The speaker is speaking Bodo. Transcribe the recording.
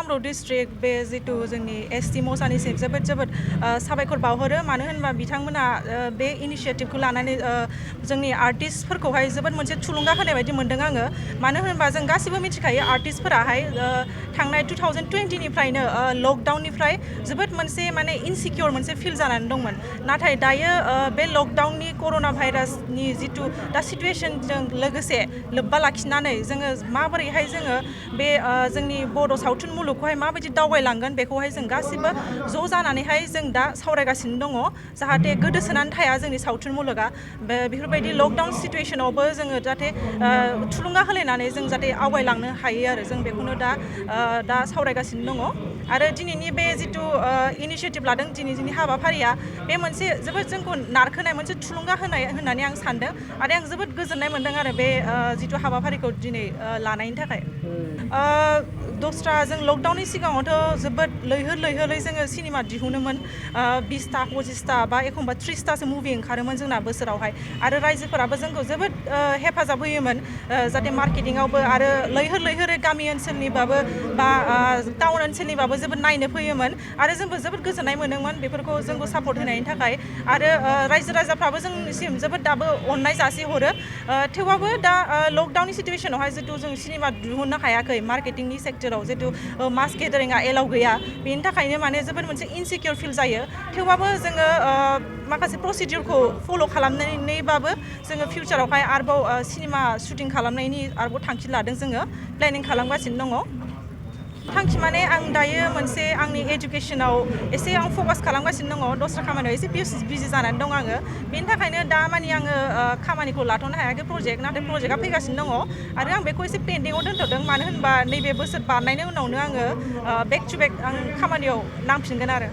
कामरुप डिस्ट्रिक्ट बे जितु जोंनि एसटि मोसानिसिम जोबोद साबायखर बावहरो मानो होनबा बिथांमोना बे इनिशिएटिभखौ लानानै जोंनि आर्टिस्टफोरखौहाय जोबोद मोनसे थुलुंगा होनाय बायदि मोनदों आङो मानो होनबा जों गासिबो मिथिखायो आर्टिस्टफोराहाय थांनाय 2020 निफ्रायनो लकडाउननिफ्राय जोबोद मोनसे माने इनसिकिउर मोनसे फिल जानानै दंमोन नाथाय दायो बे लकडाउननि कर'ना भाइरासनि जितु दा सिटुएशनजों लोगोसे लोब्बा लाखिनानै जोङो माबोरैहाय जोङो बे जोंनि बड' सावथुन मुलुगखौहाय माबायदि दावबायलांगोन बेखौहाय जों गासिबो ज' जानानैहाय जों दा सावरायगासिनो दङ जाहाथे गोदोसोनानै थाया जोंनि सावथुन मुलुगा बेफोरबायदि लकडाउन सिटुएशनावबो जोङो जाहाथे थुलुंगा होलायनानै जों जाहाथे आवगायलांनो हायो आरो जों बेखौनो दा सावरायगासिनो दङ आरो दिनैनि बे जितु इनिशिएटिभ लादों दिनैनि हाबाफारिया बे मोनसे जोबोद जोंखौ नारखोनाय मोनसे थुलुंगा होनाय होननानै आं सानदों आरो आं जोबोद गोजोननाय मोनदों आरो बे जितु हाबाफारिखौ दिनै लानायनि थाखाय दस्रा जों लकडाउननि सिगाङावथ' जोबोद लैहोरै जोङो सिनेमा दिहुनोमोन 20टा 25टा बा एखमबा 30टासो मुभि ओंखारोमोन जोंना बोसोरावहाय आरो रायजोफोराबो जोंखौ जोबोद हेफाजाब होयोमोन जाहाथे मार्केटिंआवबो आरो लैहोरै गामि ओनसोलनिबाबो बा टाउन ओनसोलनिबाबो जोबोद नायनो फैयोमोन आरो जोंबो जोबोद गोजोननाय मोनोमोन बेफोरखौ जोंखौ सापर्ट होनायनि थाखाय आरो रायजो राजाफ्राबो जोंनिसिम जोबोद दाबो अननाय जासिहरो थेवबाबो दा लकडाउननि सिटुएशनावहाय जितु जों सिनेमा दिहुननो हायाखै मार्केटिंनि सेक्टराव जितु मास गेदारिंआ एलाउ गैया बेनि थाखायनो माने जोबोद मोनसे इनसिकिउर फिल जायो थेवबाबो जोङो माखासे प्रसिडिउरखौ फल' खालामनानैबाबो जोङो फिउचारावहाय आरोबाव सिनेमा शुटिं खालामनायनि आरोबाव थांखि लादों जोङो प्लेनिं खालामगासिनो दङ थांखि माने आं दायो मोनसे आंनि एजुकेसनाव एसे आं फकास खालामगासिनो दङ दस्रा खामानियाव एसे बिजि जानानै दं आङो बेनि थाखायनो दा माने आङो खामानिखौ लाथ'नो हायाखै नाथाय प्रजेक्टआ फैगासिनो दङ आरो आं बेखौ एसे पेन्डिंआव दोनथ'दों मानो होनबा नैबे बोसोर बारनायनि उनावनो आङो बेक टु बेक आं खामानियाव नांफिनगोन आरो